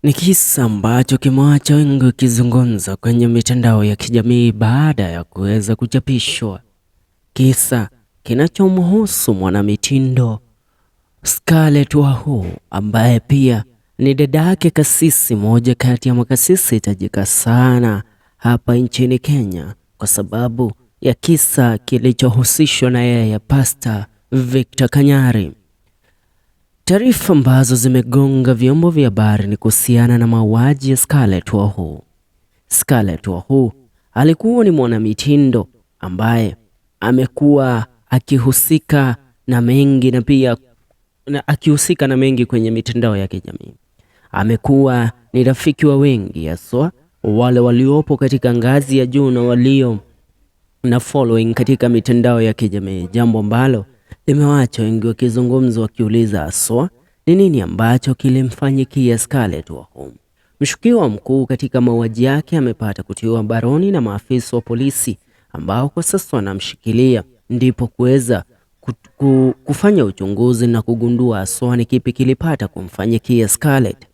Ni kisa ambacho kimewacha wengi wakizungumza kwenye mitandao ya kijamii baada ya kuweza kuchapishwa. Kisa kinachomhusu mwanamitindo Scarlett Wahu ambaye pia ni dada yake kasisi, moja kati ya makasisi tajika sana hapa nchini Kenya kwa sababu ya kisa kilichohusishwa na yeye, Pastor Victor Kanyari. Taarifa ambazo zimegonga vyombo vya habari ni kuhusiana na mauaji ya Scarlett Wahu. Scarlett Wahu alikuwa ni mwanamitindo ambaye amekuwa akihusika na mengi na pia na akihusika na mengi kwenye mitandao ya kijamii. Amekuwa ni rafiki wa wengi, haswa wale waliopo katika ngazi ya juu na walio na following katika mitandao ya kijamii, jambo ambalo limewaacha wengi wakizungumza wakiuliza haswa ni nini ambacho kilimfanyikia Scarlett Wahu. Mshukiwa mkuu katika mauaji yake amepata kutiwa baroni na maafisa wa polisi ambao kwa sasa wanamshikilia ndipo kuweza kufanya uchunguzi na kugundua haswa ni kipi kilipata kumfanyikia Scarlett.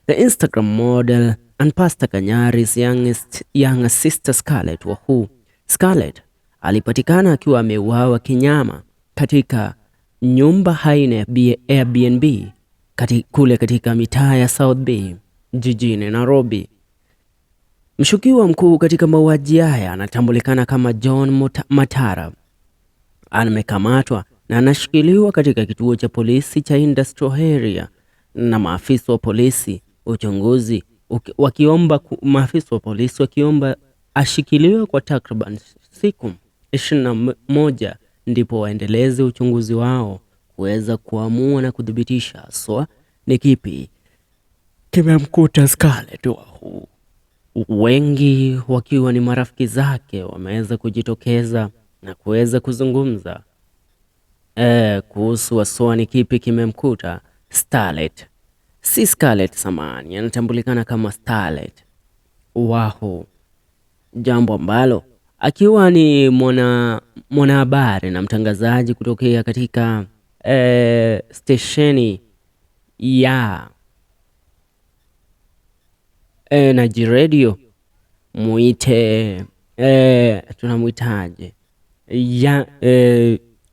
The Instagram model and Pastor Kanyari's younger sister Scarlett Wahu. Scarlett alipatikana akiwa ameuawa kinyama katika nyumba aina ya Airbnb kule katika mitaa ya South B jijini Nairobi. Mshukiwa mkuu katika mauaji haya anatambulikana kama John Matara. Amekamatwa na anashikiliwa katika kituo cha polisi cha Industrial Area na maafisa wa polisi uchunguzi wakiomba maafisa wa polisi wakiomba ashikiliwe kwa takriban siku 21 ndipo waendeleze uchunguzi wao kuweza kuamua na kuthibitisha haswa ni kipi kimemkuta Scarlett Wahu. Wengi wakiwa ni marafiki zake wameweza kujitokeza na kuweza kuzungumza kuhusu haswa ni kipi kimemkuta Starlet. Si Scarlett, samahani, anatambulikana kama Starlet Wahu, jambo ambalo akiwa ni mwanahabari na mtangazaji kutokea katika stesheni ya Energy Radio, muite tunamwitaje ya,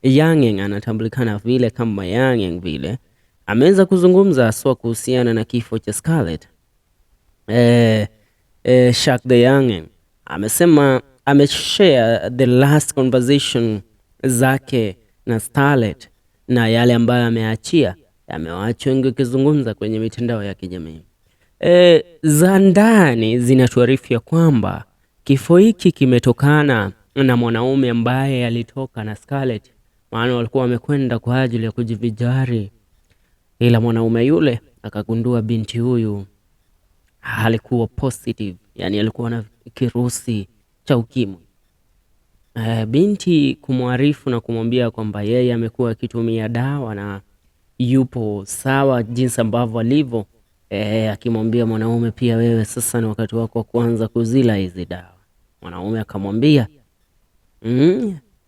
Youngeng, anatambulikana vile kama Youngeng vile, ameweza kuzungumza haswa kuhusiana na kifo cha Scarlett. Shak the Youngeng amesema ameshare the last conversation zake na Starlet na yale ambayo ameachia yamewaacha wengi wakizungumza kwenye mitandao ya kijamii. Za ndani zinatuarifu ya kwamba kifo hiki kimetokana na mwanaume ambaye alitoka na Scarlett, maana walikuwa wamekwenda kwa ajili ya kujivinjari, ila mwanaume yule akagundua binti huyu alikuwa positive, yani alikuwa na kirusi cha ukimwi. Binti kumwarifu na kumwambia kwamba yeye amekuwa akitumia dawa na yupo sawa jinsi ambavyo alivyo. Akimwambia mwanaume pia, wewe sasa ni wakati wako wa kuanza kuzila hizi dawa. Mwanaume akamwambia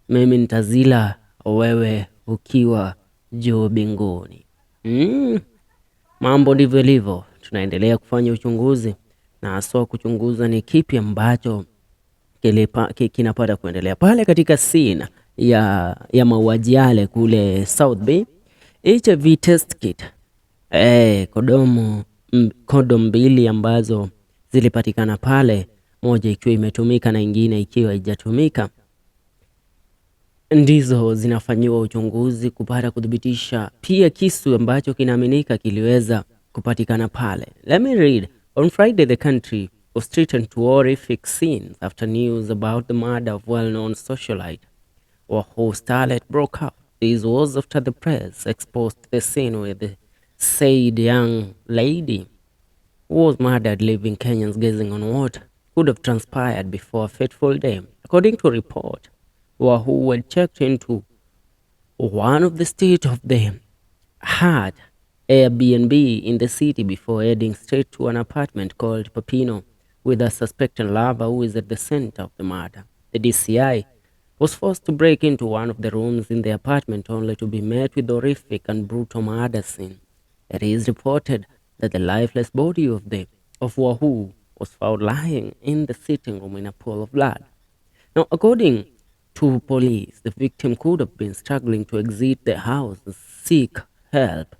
mimi nitazila wewe ukiwa juu mbinguni. Mambo ndivyo ilivyo. Tunaendelea kufanya uchunguzi na haswa kuchunguza ni kipi ambacho kinapata kuendelea pale katika scene ya mauaji yale kule South Bay. HIV test kit, kondomu mbili ambazo zilipatikana pale, moja ikiwa imetumika na ingine ikiwa haijatumika, ndizo zinafanyiwa uchunguzi kupata kuthibitisha pia kisu ambacho kinaaminika kiliweza kupatikana pale. Let me read. On Friday, the country was treated to horrific scenes after news about the murder of well-known socialite Wahu Starlet broke out. This was after the press exposed the scene where the said young lady was murdered, leaving Kenyans guessing on what could have transpired before a fateful day. According to a report, Wahu had checked into one of the state of the art Airbnb in the city before heading straight to an apartment called Papino with a suspected lover who is at the center of the murder. The DCI was forced to break into one of the rooms in the apartment only to be met with horrific and brutal murder scene. It is reported that the lifeless body of Wahu was found lying in the sitting room in a pool of blood. Now, according to police, the victim could have been struggling to exit the house and seek help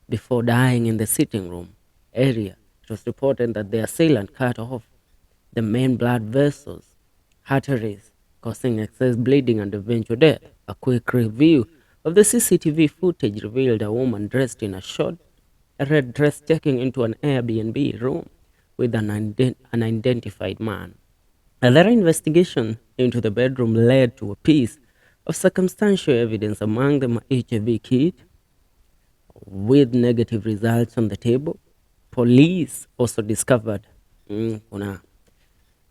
before dying in the sitting room area. It was reported that the assailant cut off the main blood vessels, arteries, causing excess bleeding and eventual death. A quick review of the CCTV footage revealed a woman dressed in a short red dress checking into an Airbnb room with an unidentified man. A thorough investigation into the bedroom led to a piece of circumstantial evidence, among them a HIV kit with negative results on the table. Police also discovered kuna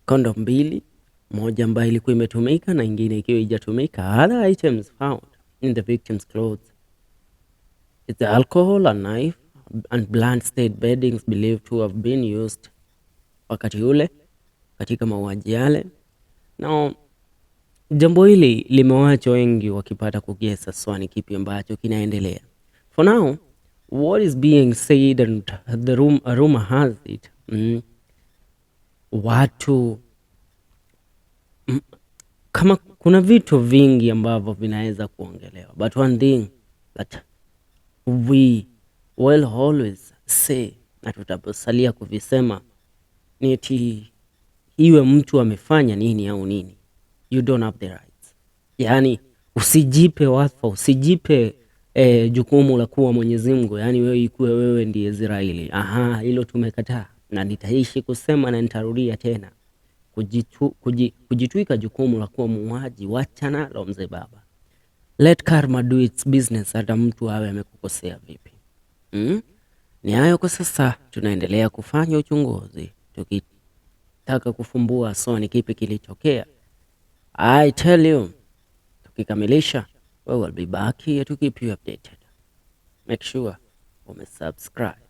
kondom mbili, moja ambayo ilikuwa imetumika na ingine ikiwa haijatumika. Other items found in the victim's clothes, it's alcohol, a knife and blood stained beddings believed to have been used wakati ule katika mauaji yale. Na jambo hili limewacha wengi wakipata kuguess swani kipi ambacho kinaendelea. For now, what is being said and the rumor has it, watu kama kuna vitu vingi ambavyo vinaweza kuongelewa, but one thing that we will always say na tutaposalia kuvisema ni eti iwe mtu amefanya nini au nini, you don't have the rights. Yani usijipe wadhifa, usijipe jukumu la kuwa Mwenyezi Mungu, yani wewe ikuwe wewe ndiye Israeli. Aha, hilo tumekataa na nitaishi kusema na nitarudia tena. Kujitwika jukumu la kuwa muuaji, wacha nalo mzee baba. Let karma do its business, hata mtu awe amekukosea vipi. Ni hayo kwa sasa, tunaendelea kufanya uchunguzi tukitaka kufumbua so ni kipi kilitokea. I tell you, tukikamilisha we will be back here to keep you updated. Make sure umesubscribe.